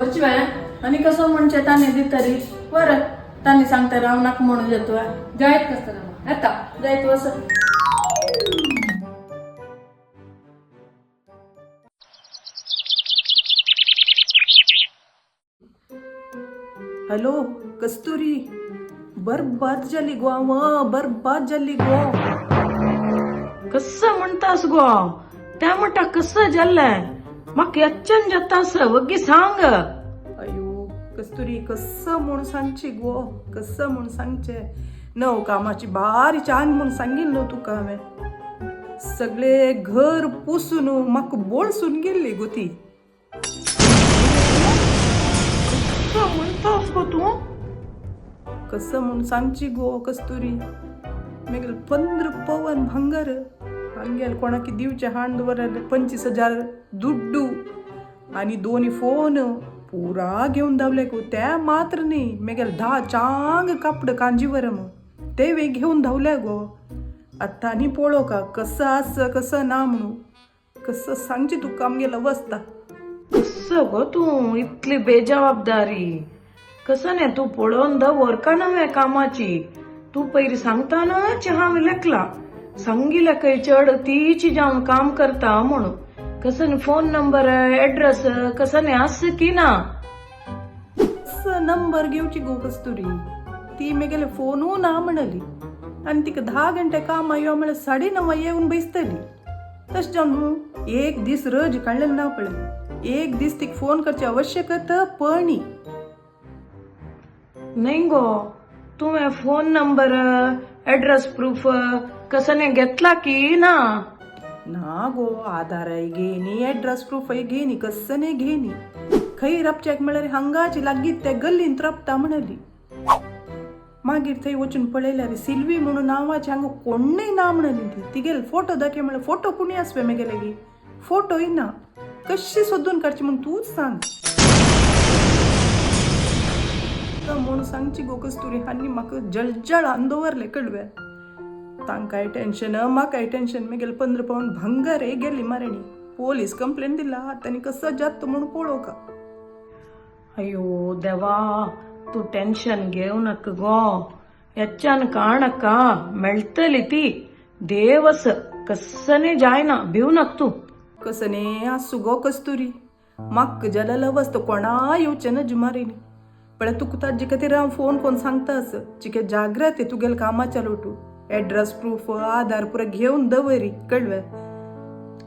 वचवे आनी कसो म्हणचे तांणी दितरी बरं तांणी सांगता हांव नाका म्हणून येतो. जायत कस्तुरी, येता. जायत वस. हॅलो कस्तुरी, बरबाद जाली गो हांव, बरबाद जाली गो. कसं म्हणतास गो? त्या म्हणटा कसं जाल्लें? म्हाका यच्चन जातास, वग्गी सांग. अयो कस्तुरी, कसं म्हूण सांगची गो, कसं म्हूण सांगचे? नव कामाची बारी चांग म्हूण सांगिल्लो न्हू तुका हांवें. सगळे घर पुसून म्हाका बोळसून गेल्ली गो ती. कसं म्हणतास गो तूं? कसं म्हूण सांगची गो कस्तुरी? मागीर 15 पवन भांगर हांगेल कोणाकी दिवचे हाण दवरले, 25,000 दुड्डू आनी दोनी फोन पुरा घेवन धांवले गो. ते मात्र न्ही, मागीर 10 चांग कापड कांजीवरम ते वे घेवन धांवले गो. आतां आनी पळोवका कसं आस कसं ना म्हणून. कसं सांगची तुका आमगेल अवस्था. कसं गो तूं इतली बेजबाबदारी? कसं न्ही तूं पळोवन दवर का नव्हे कामाची? तूं पयलीं सांगता ना हांव लेखला सांगिल्लें खंय चड तीच जावन काम करता म्हणून. कसं न्ही फोन नंबर एड्रेस कसं न्ही आस की ना? कसं नंबर घेवची गो कस्तुरी? ती मेगेले फोनू ना म्हणली आनी तिका 10 घंटे काम यो म्हळ्यार 9:30 येवन बसतली. तशें जावन न्हू एक दीस रज काडलें ना पळय. एक दीस तिका फोन करची आवश्यकता पणी. न्ही गो, तुवें फोन नंबर एड्रेस प्रूफ कसं न्ही घेतला की ना? ना गो, आधारय घेनी, एड्रेस प्रूफय घेनी, कसं न्ही घेनी. खंय राबच्याक म्हळ्यार हांगाची लागीत त्या गल्लींत राबता म्हणली. मागीर थंय वचून पळयल्यार सिल्वी म्हणून नांवाची हांगा कोण्णय ना म्हणली ती. तिगेले फोटो दाखय म्हळ्यार फोटो कोणी आसवे मेगेले गी, फोटोय ना. कशी सोदून काडची म्हूण तूंच सांग म्हूण सांगची गो कस्तुरी? आनी म्हाका जळजळ हान दवरले कडवे. तांकांय टेन्शन, म्हाकाय टेन्शन. मागीर 15 पावन भांगर हे गेली मारणी. पोलीस कंप्लेंट दिला. आतां आनी कसो जाता म्हूण पळोवका. अय्यो देवा, तूं टेन्शन घेवं नाका गो. यच्चान काणका मेळटली ती. देवस, कसने जायना, भिव नाका तूं. कसने आसूं गो कस्तुरी, म्हाका जाल्यार अवस्था कोणा येवचें ना जुमारीनी. पळय, तुका ताजे खातीर हांव फोन कोन्न सांगता आस. चिके जाग्रत तुगेले कामाच्या लोटू. एड्रेस प्रूफ आधार पुरा घेवन दवरी कळवे.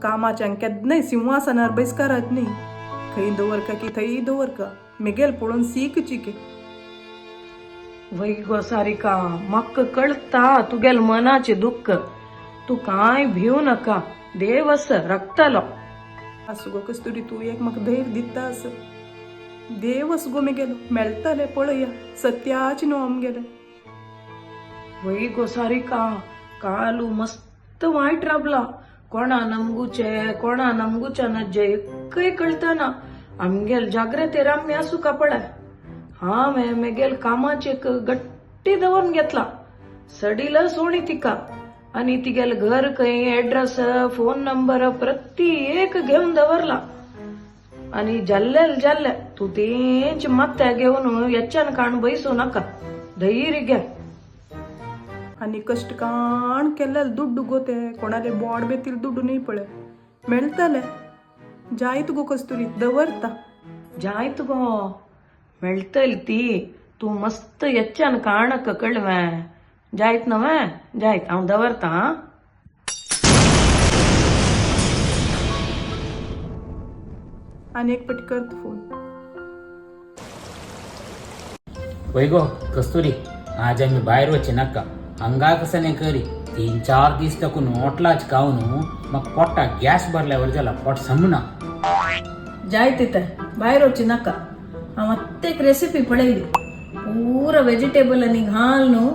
कामाच्यान केन्नाय सिंहासनार बैसकारात न्ही. खंय दवरका की थंय दवरका. मेगेल पळोवन सीख चिके. वय गो सारिका, म्हाका कळटा तुगेल मनाचें दुख्ख. तूं कांय भिव नाका, देवस रखतलो. आसूं गो कस्तुरी, तूं एक म्हाका धैर्य दिता आस. देवस गो मेगेलो, मेळटलें पळया सत्याची न्हू आमगेलें. वय गो सारिका, कालू मस्त वायट राबला. कोणा नमगुचे कोणा नमगुच्या नज्जे एकय कळतना. आमगेल जाग्रतेर आमी आसूं का पळय. हांवें मेगेल कामाचे गट्टी दवरून घेतला. सडील सोणी तिका आनी तिगेल घर खंय, एड्रेस, फोन नंबर प्रति एक घेवन दवरला. आनी जाल्लेल जाल्ले, तूं तेंच माथ्या घेवन यच्च्यान काण बैसूं नाका. धैर्य घे. आनी कश्ट काण केल्ले दुड्डू गो ते, कोणाले बोड बेतील दुड्डू न्ही पळय. मेळटले जायत गो कस्तुरी, दवरता. जायत गो, मेळटली ती. तूं मस्त यच्च्यान काणक कळवें. जायत नव्हे जायत, हांव दवरता आं. आनी एक पटी करता फोन. वय गो कस्तुरी, आज आमी भायर वचचे नाका. हांगा कसं नाही करी, 3-4 दीस ताकून ओटलाच खावन म्हाका पोटाक गॅस भरल्यावर जाला, पोट समना. जाय तिथे भायर वचची नाका. हांव आत्तां एक रेसिपी पळयली. पुरा वेजिटेबल आनी घाल न्हू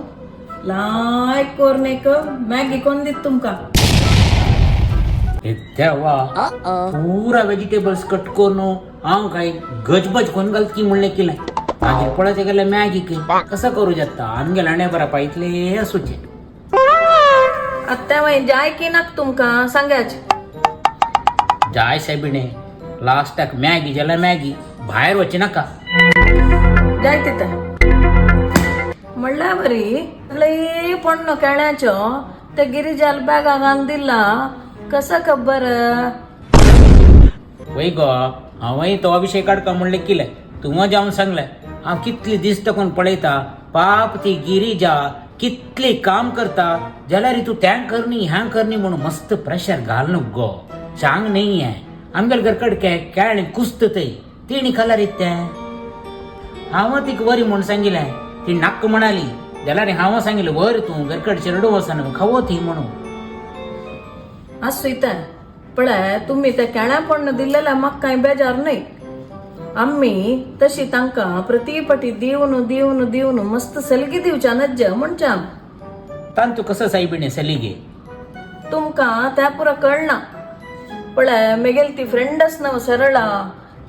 लायक कोरून एक मॅगी कोन्न दिता तुमकां. देवा, पुरा वेजिटेबल्स कट करून हांव काय गजबज कोण घालत की म्हणलें केलें. मागीर पळोवचें गेल्यार मॅगी कसं करू जाता? आमगे लांडे बरा इतले आसूचें. आत्तां मागीर जाय की नाका तुमकां सांगाच. जाय सायबिणे. लास्टाक मॅगी जाल्यार मॅगी, भायर वचचे नाका. जाय तिथे म्हणल्यार बरी लय पण्ण केळ्याचो ते गिरिजाल बॅगा घालून दिला कसं खबर. वय गो, हांवय तो विशय काडका म्हणलें किलें तुवें जावन सांगलें. हांव कितली दीस तकून पळयता पाप ती गिरिजा कितली काम करता, जाल्यार तूं तें करनी ह्यां करनी म्हणून मस्त प्रेशर घाल न्हू गो. चांग न्ही हें आमगेले घरकडके केळें कुस्त थंय तेणी खाल्यार तें. हांव तिका वरी म्हूण सांगिलें, ती नाक्क म्हणाली. जाल्यार हांव सांगिलें वर तूं घरकड चेरडू वचन खावो ती म्हणून. आसूं इतें पळय तुमी ते केळ्या पण्ण दिल्लेल्या म्हाका कांय बेजार न्हय. आमी तशी तांकां प्रतिपटी दिवन दिवन दिवन मस्त सलगी दिवच्या नज्ज म्हणच्या. तांतू कसं सायबिणें सलिगे? तुमकां त्या पुरा कळना. पळय मेगेली ती फ्रेंड आस न्हू सरळा,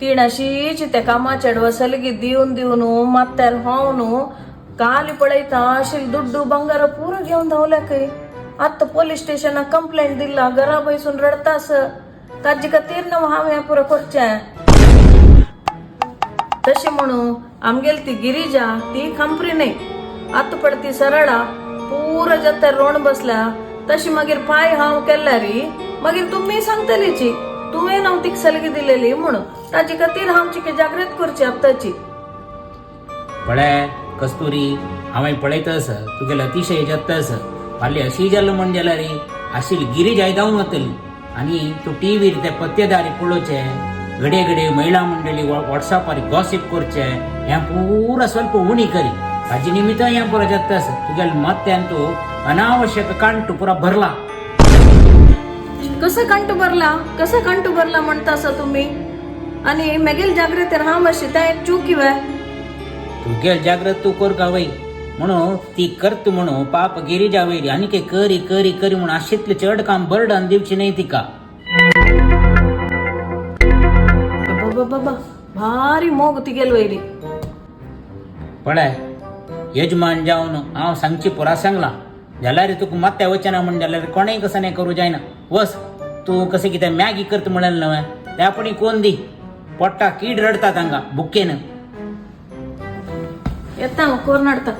तीण अशीच त्या कामाच्या सलगी दिवन दिवन मात्यार होवन काल पळयता अशी दुड्डू बंगार पुरो घेवन धांवल्या खंय. आत्तां पोलीस स्टेशनाक कंप्लेंट दिला, घरा बैसून रडतास. ताजे खातीर न्हू हांव हें पुरो करचें. तशें म्हणून आमगेली ती गिरिजा ती खांपरी न्हय. आतां पळय ती सरळा पुरो जात्यार रोण बसल्या. तशी मागीर पांय हांव केल्यारी मागीर तुमी सांगतलीची तुवें हांव तिका सलगी दिलेली म्हणून. ताजे खातीर हांव चिके जागृत करची आतांची. पळय कस्तुरी, हांवें पळयतस तुगेले अतिशय जातस. फाल्यां अशी जालो म्हण जाल्यार आशिल गिरीजाय धांवन वतली. आनी तूं टीव्हीर ते पत्तेदारी पळोवचे, घडये घडये महिला मंडळी वॉट्सॅपार गॉसीप करचे, हें पुरा स्वल्प उणी करी. ताजे निमित्त हें पुरो जातस. तुगेले मत्यान तूं अनावश्यक कांटू पुरा भरला. कसं कंटू भरला, कसं कंटू भरला म्हणता आसा तुमी? आनी मेगेल जागृतीर हांव मातशी तें एक चूक वे. तुगेल जागृत तूं कर का वय म्हणून ती करत म्हणून पाप गिरिजा वयली आनी काही करी करी करी म्हणून अशीतलें चड काम बर्डन दिवची न्हय तिका. बाबा बाबा भारी मोग तिगेल वयली. पळय यजमान जावन हांव सांगची पुरा सांगलां, जाल्यार तुका मात्या वचना म्हण जाल्यार कोणेय कसं नाही करूं जायना. वस तूं कशें कितें मॅगी करता म्हणलें न्हय, त्या पणी कोण दी पोट्टा कीड रडटा तांकां बुकेन. येता हांव कोरून हाडटा.